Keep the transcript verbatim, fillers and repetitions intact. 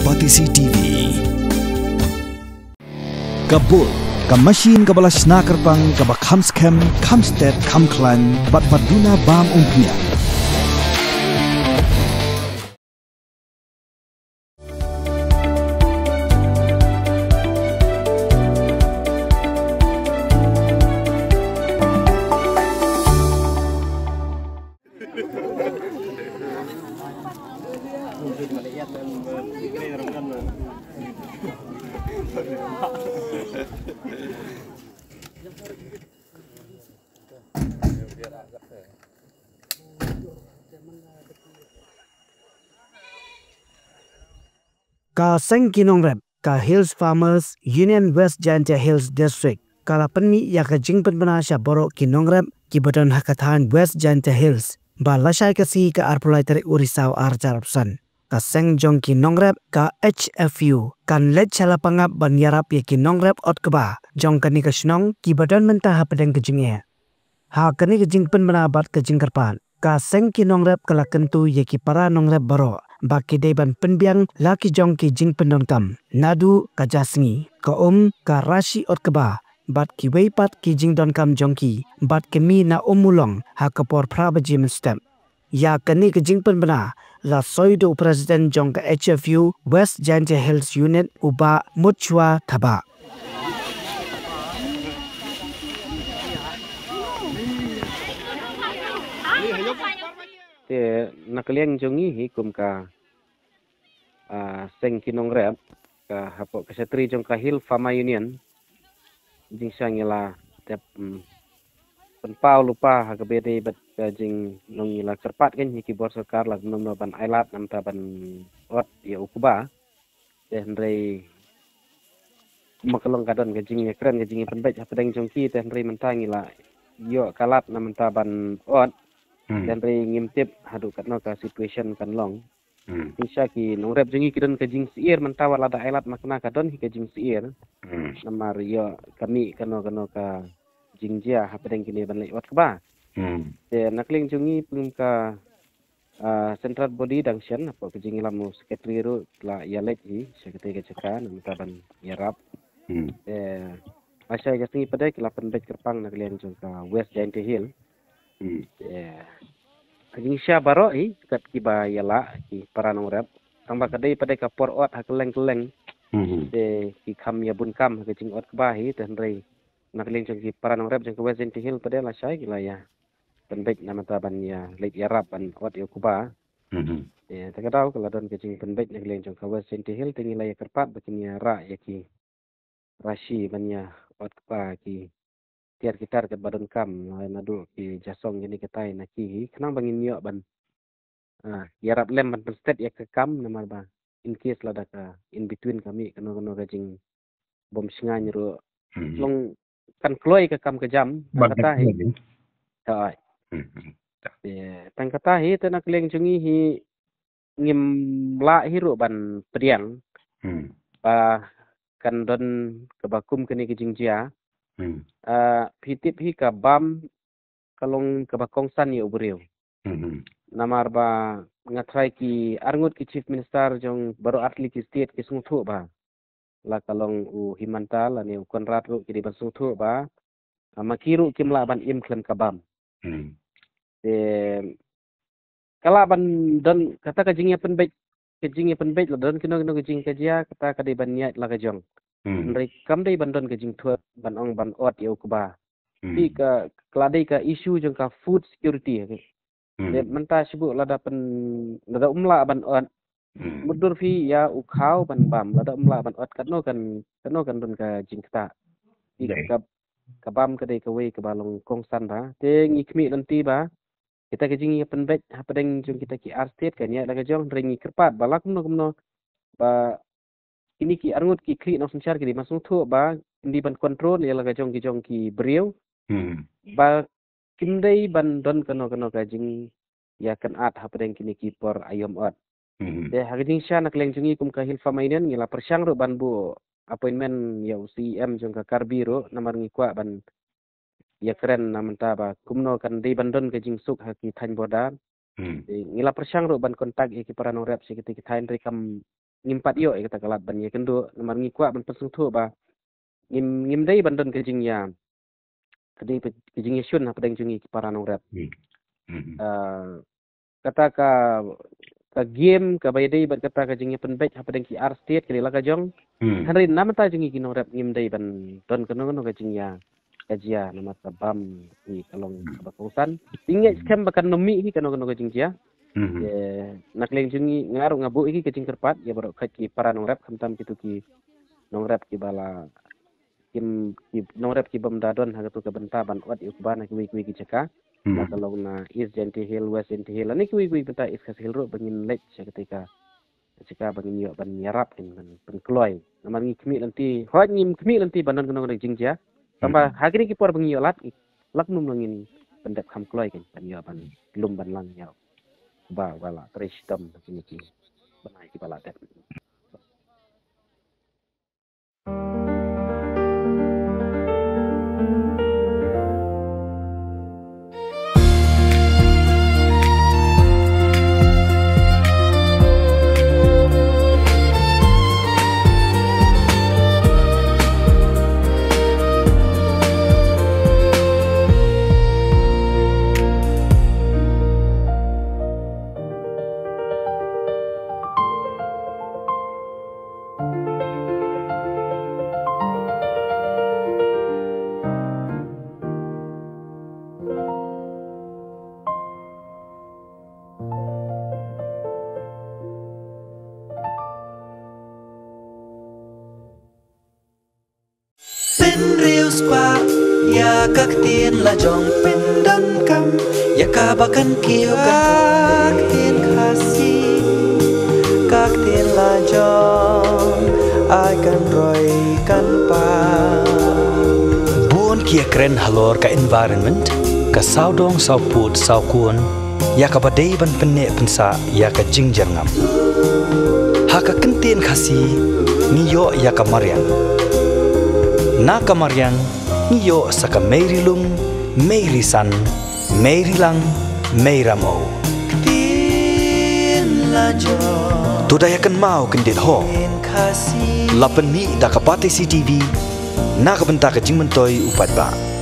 Batesi T V. Ka bul, ka machine kaba la shna kyrpang, kaba kham skhem, kham stet, kham khlaiñ, bad ba duna bam umphniang. Ka seng ki nongrep ka Hills Farmers Union West Jaintia Hills District ka la pynmih ïa ka jingpynbna sha baroh ki nongrep kiba don ha ka thaiñ West Jaintia Hills ba lashai ka sngi ka arphew lai tarik u Risaw ar hajar arphew san. Ka seng jong ki nongrep ka H F U kan leit sha Lapangap ban ïarap ïa ki nongrep ot kba jong kane ka shnong kiba don mynta hapdeng ka jingeh. Ha kane ka jingpynbna bad ka jingkyrpad, ka seng ki nongrep ka la kyntu ïa ki para nongrep baroh ba ki dei ban pynbiang la ki jong ki jingpyndonkam, naduh ka ja sngi, ka um, ka rashi ot kba bad kiwei pat ki jingdonkam jong ki bad kmie na Ummulong ha ka por phra baje mynstep. Ïa kane ka jingpynbna la soi da u President jong ka H F U West Jaintia Hills Unit, u Bah Mutshwa Thabah. Te na ka liang jong ngi hi kum ka, ah, seng ki nongrep ka hapoh ka shatri jong ka Hill Farmer Union, jingshisha ngi la tep, mm, pynpaw lypa ha kaba ïadei bad ka jinglong, ngi la kyrpad kein ïa ki bor sorkar la kumno ban ailad namar ban ot ïa u kba. Te hynrei ma ka long ka don ka jingïakren, ka jingïapynbeit hapdeng jong ki, te hynrei mynta ngi la ïoh ka lad namar ban ot. Hmm. Te hynrei ngim tip haduh katno ka situation kan long. Hmm. Jingshisha ki nongrep jong ngi ki don ka jingsyier mynta, wat lada ailad ma kane ka don hi ka jingsyier. Hmm. Namar ïoh ka mih kano kano ka jingjia hapdeng kine ban leit ot kba. Hmm. Te na ka liang jong ngi kum ka, ah, central body dang shen, hapoh ka jingïalam u secretary ruh la ïaleit hi sha katei ka jaka namar ban ïarap. Hmm. Te lashai ka sngi pat de ki la pynbeit kyrpang na ka liang jong ka West Jaintia Hills. Hmm. Te ka jingshisha baroh hi kat kiba ïalah ki para nongrep. Tang ba ka dei pat de ka por ot ha kylleng kylleng. Hmm. Te ki kham ïabun kam ha ka jingot kba hi, te hynrei na ka liang jong ki para nongrep jong ka West Jaintia Hills pat de lashai ki la ïa pynbeit namar ban ïa leit ïarap ban ot ïa u kba. Hmm. Te, te ka daw ka la don ka jingpynbeit na ka liang jong ka West Jaintia Hills, te ngi la ïa kyrpad ba kin ïa rah ïa ki rashi ban ïa ot kba ki tiar ki tar katba donkam, naduh ki jasong kine kitai na ki hi, khnang ba ngin ïoh ban, ah, ïarap lem ban pynstet ïa ka kam namar ba in case lada ka in between ka mih kano kano ka jingbym shngaiñ ruh. Hmm. Long kan kloi ka kam ka jam, tang kata hi. Hooid. Hmm, hmm. Te tang kata hi, te na ka liang jong ngi hi ngim lah hi ruh ban pdiang. Hmm. Ba kan don kaba kum kane ka jingjia. Hmm. Ah, phi tip hi ka bam ka long kaba kongsan ïa u briew. Hmm. Namar ba nga tharai ki arngut ki chief minister jong baroh artylli ki state ki sngewthuh ba la ka long u Himanta lane u Conrad ruh ki dei ban sngewthuh ba, ah, ma ki ruh kim lah ban im khlem ka bam. Hmm. Te ka lah ban don kata ka jingïapynbeit, ka jingïapynbeit la don kino kino ka jingkajia, kata ka dei ban ïaid la ka jong. Hmm. Hynrei kam dei ban don ka jingthut ban ong ban ot ïa u kba. Hmm. Te ka, ka la dei ka issue jong ka food security. Hmm. Te mynta shu buh lada pyn, lada um lah ban ot. Hmm. Mutdur phi ïa u khaw ban bam, lada um lah ban ot katno kan, katno kan don ka jingktah. Te ka, ka bam ka dei kawei kaba long kongsan ba. Te ngi khmih lynti ba kita ka jingïapynbeit hapdeng jong kita ki ar state kan ïaid la ka jong, hynrei ngi kyrpad ba la kumno kumno ba kine ki arngut ki khlieh nongsynshar ki dei ban sngewthuh ba kin dei ban control ïa la ka jong ki jong ki briew. Hmm. Ba kim dei ban don kano kano ka jingïakynad hapdeng kine ki por aïom ot. Hmm. Te ha ka jingshisha na ka liang jong ngi kum ka Hill Farmer Union ngi la pyrshang ruh ban buh appointment ïa u C E M jong ka Karbi ruh, namar ngi kwah ban ïakren na mynta ba kumno kan dei ban don ka jingsuk ha ki thaiñ border. Hmm. Te ngi la pyrshang ruh ban contact ïa ki para nongrep sha kita ki thaiñ, hynrei kam, ngim pat ïoh ïa kata ka lad ban ïakynduh, namar ngi kwah ban pynsngewthuh ba ngim, ngim dei ban don ka jingïa, ka dei ka jingïashun hapdeng jong ngi ki para nongrep. Hmm. Hmm. Ah, kata ka, ka game kaba ïadei bad kata ka jingïapynbeit hapdeng ki ar state ka dei la ka jong. Hmm. Hynrei na bynta jong ngi ki nongrep ngim dei ban don kano kano ka jingïa, ka jia namar ka bam hi ka long kaba kongsan. Ngeit skhem ba kan ym mih hi kano kano ka jingjia. Hmm. Te na ka liang jong ngi nga ruh nga buh hi ka jingkyrpad ïa baroh khoit ki para nongrep, khamtam kito ki nongrep kiba la, kim, ki nongrep ki bym da don ha kato ka bynta ban ot ïa u kba na kiwei kiwei ki jaka. Hmm. La ka long na East Jaintia Hills, West Jaintia Hills, lane kiwei kiwei bynta East Khasi Hills ruh ba ngin leit sha katei ka jaka ba ngin ïoh ban ïarap, ngin ban pynkloi. Namar ngi khmih lynti, hooid ngim khmih lynti ban don kano kano ka jingjia. Tangba hmm, ha kine ki por ba ngi ïoh lad, la kumno ngin pyndep kham kloi, ngin ban ïoh ban lum ban lang ïa u kba uba la trei shitom ha kine ki bnai kiba la dep. Pynriewspah ïa ka ktien la jong, pyndonkam ïa kaba kan kiew ka ktien Khasi, ka ktien la jong, ai kan roi kan pang. Bun ki ïakren halor ka environment, ka sawdong sawpud sawkun, ïa kaba dei ban pynneh pynsah ïa ka jingjyrngam. Ha ka kyntien Khasi ngi ïoh ïa ka mariang. Na ka mariang ngi ïoh sa ka mei ri lung, mei ri san, mei ri lang, mei ramew. Ktien la jong. To da ïa kynmaw kyndit ho. Ktien Khasi. La pynmih da ka Batesi TV na ka bynta ka jingmyntoi u paidbah.